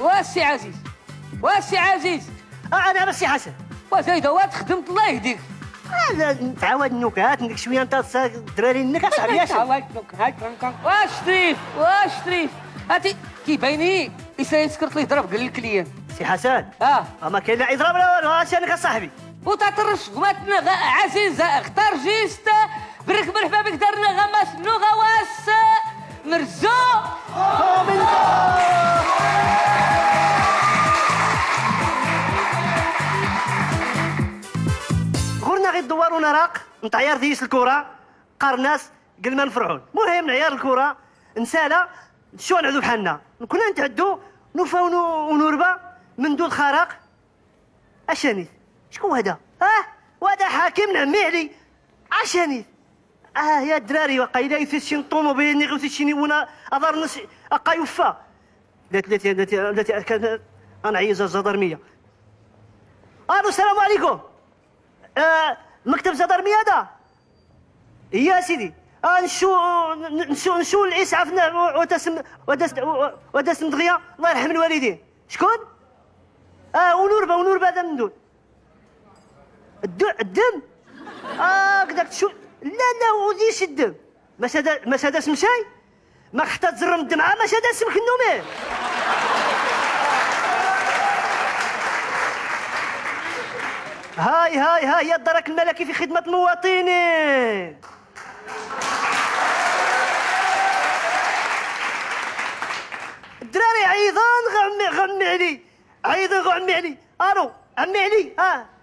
واسي عزيز، واسي عزيز. انا بس حسن. وزايده وتخدمت الله يهديك. تعاود النكات نديك شوية انت الدراري النكات صاحبي ياسر. واش شريف، واش شريف هاتي كيبيني يسالي سكرت ليه ضرب قال ال client. سي حسن ما كاين لا اضراب لا والو، هادشي انا صاحبي. وتطرش غماتنا عزيز اختار جيست برك مرحبا بك دارنا غماس نغواس مرزو. غورنا غير الدوار ونراق نتعيار ديس الكره قرناس قلما نفرعون. المهم نعيار الكره نسالا شو نعدو بحالنا كنا نتعدو نوفاو ونوربا من دون خرق. اشاني شكون هذا؟ وهذا حاكم نعمي علي عشاني. يا الدراري وقايله يفسشي الطوموبيل ني غوسيشيني وانا اضر نص اقا يوفا. لا لا لا لا كان غنعيز الجدرميه. الو السلام عليكم. مكتب الجدرميه هذا؟ يا سيدي نشو نشو نشو الاسعاف وتسم وتسم دغيا الله يرحم الوالدين. شكون؟ ونوربه ونوربه هذا من دون الدم. كداك تشو لا لا وديش الدم ما سادا سمشاي ما حتى تزرم الدمعة ما سادا سمك النومي. هاي هاي هاي يا الدرك الملكي في خدمة المواطنين. الدراري عيضان غمي علي عيضان غمي علي. الو عمي علي.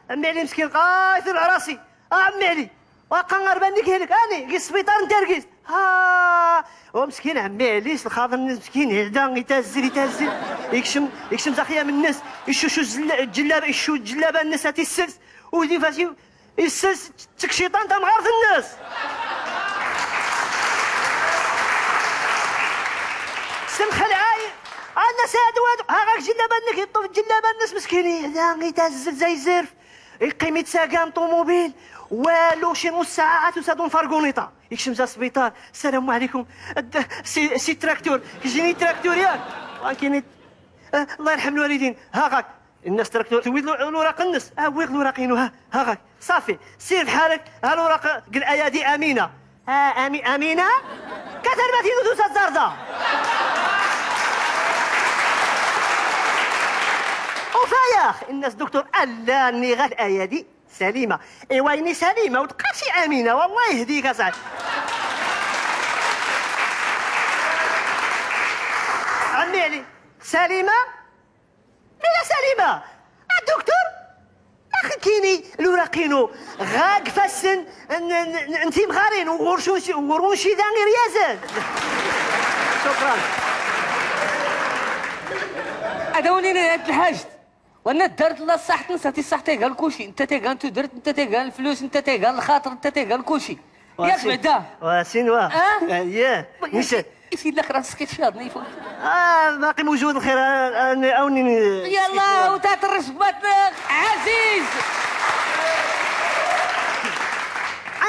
عمي علي مسكين قايثر على راسي. عمي علي واقع غربان لك هلك اني قيس السبيطار انت رقيس. ومسكين عمي علي الخاطر مسكين هدا يتهزل يتهزل يكشم يكشم زاخيه من الناس يشوشو الجلابه يشو الجلابه الناس هاتي السلس ودي فاشي السلس تكشيطان تاع مغارف الناس. سمخ العاي الناس هادو هادو ها غاك جلابه الناس يطوف الجلابه الناس مسكين هدا يتهزل زي الزرف يقيم يتساقام طوموبيل والو شي نص ساعة وسادون فارغونيطه يكشم جا السبيطار. السلام عليكم سي تراكتور كيجيني تراكتور ياك ولكن الله يرحم الوالدين. ها غاك الناس تراكتور تويد الوراق الناس ويغ الوراقين ها غاك صافي سير بحالك. ها الوراق قل ايادي امينه. ها امي امينه كثر ما تيدوز الزرده. وفاياخ الناس دكتور الا ني غير الايادي سليمة. ايوا اني سليمة وتبقى شي امينه والله يهديك اصاحبي. عمي علي سليمة لا سليمة الدكتور اخي كيني الوراقينو غاك فاسن انتي مغارين وغرشوشي وغرونشي ذا غير يازن. شكرا. هذا ولينا هاد الحاج وانا دارت لا صح تنسى تي صح تيقال كلشي انت تيقال تدرت انت تيقال الفلوس انت تيقال الخاطر انت تيقال كلشي ياك بعدا واسين واه ياه مشى يسير لك راسك كيتشاضني يفوت. باقي موجود الخير اوني يلا وتاترش باتنا عزيز.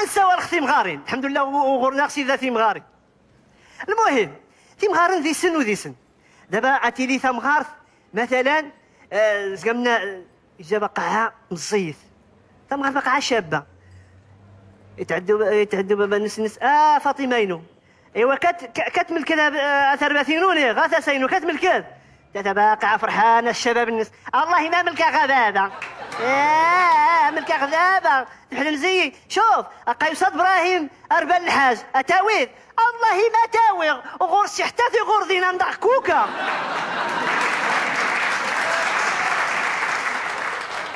انساو اختي مغارين الحمد لله وغرنا خصي ذاتي مغاري. المهم تي مغارين ذي سن وذي سن. دابا اتيلي ثمغارث مثلا زقمنا إجابة قاعة مزيف ثمغارث قاعة شابة يتعدوا بابا الناس الناس فاطمة ينو ايوا كتملك اثر غاثا سينو كتملك دابا قاعة فرحانة الشباب الناس الله ما ملكها غبابة ملكها غذابة تحلم زيي. شوف قيصد ابراهيم اربان الحاج اتاويغ الله ما تاويغ وغرسي حتى في غرضينا نضع كوكا.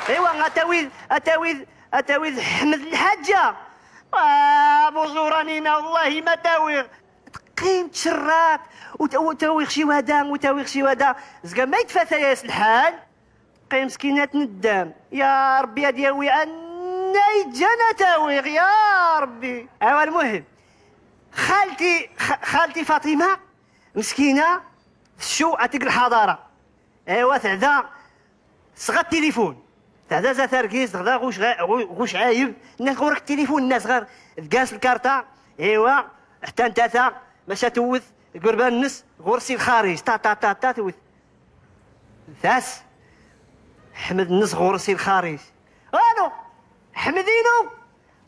ايوا اتاويذ اتاويذ اتاويذ حمد الحاجة بوزورانينا والله ما تاويغ تقيم تشرات وتاويغ شي وهذا وتاويغ شي وهذا زكا ما يتفاتى ياس الحال قيم مسكينة تندم يا ربي يا دياوي انا يتجانا تاويغ يا ربي. ايوا المهم خالتي فاطمة مسكينه شو عتيق الحضارة. ايوا تعدا صغى التليفون تعدا زا تركيز غدا غوش غوش عايب الناس غورك التليفون الناس غير تقاس الكارطه. ايوا حتى انت تا مشى توث قربان النس غرسي الخارج تا تا تا تا توث. ثاس حمد النصغور سي الخارج. الو حمدينو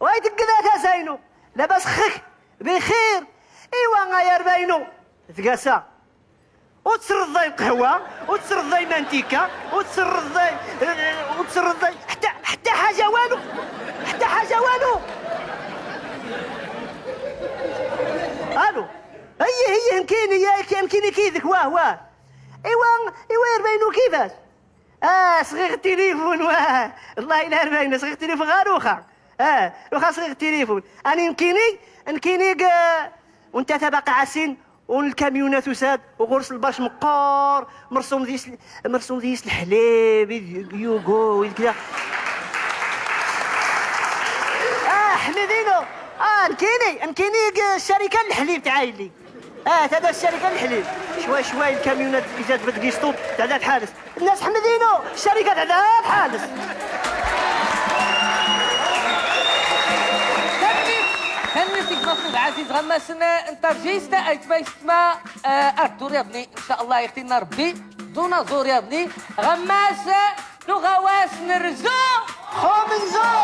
وايدك كذا تاساينو لاباس خك بخير ايوا غير باينو تقاسا وتسرضي القهوة وتسرضي مانتيكا وتسرضي حتى حاجة والو حتى حاجة والو. الو هي يمكن يمكن كيدك واه واه ايوا يربينو كيفاش؟ صغير التليفون واه الله الا ربينا صغير التليفون غير واخا واخا صغير التليفون انا يمكنني وانت تبقى عسين والكاميونات وساد وغرس الباش مقار مرسوم ديس الحليب يوغو كذا. حميدينو نكيني الشركة الحليب تعايلي هذا الشركة الحليب شوي شوي الكاميونات اللي جات بدقيستو تعداد حالس الناس حمدينو الشركة تعداد حالس. تنميتك مفروض عزيز غماسنا انترجيستا ايتما اردو رياضني ان شاء الله يختينا ربي دون زور رياضني غماس نغواس نرزو خو من زو.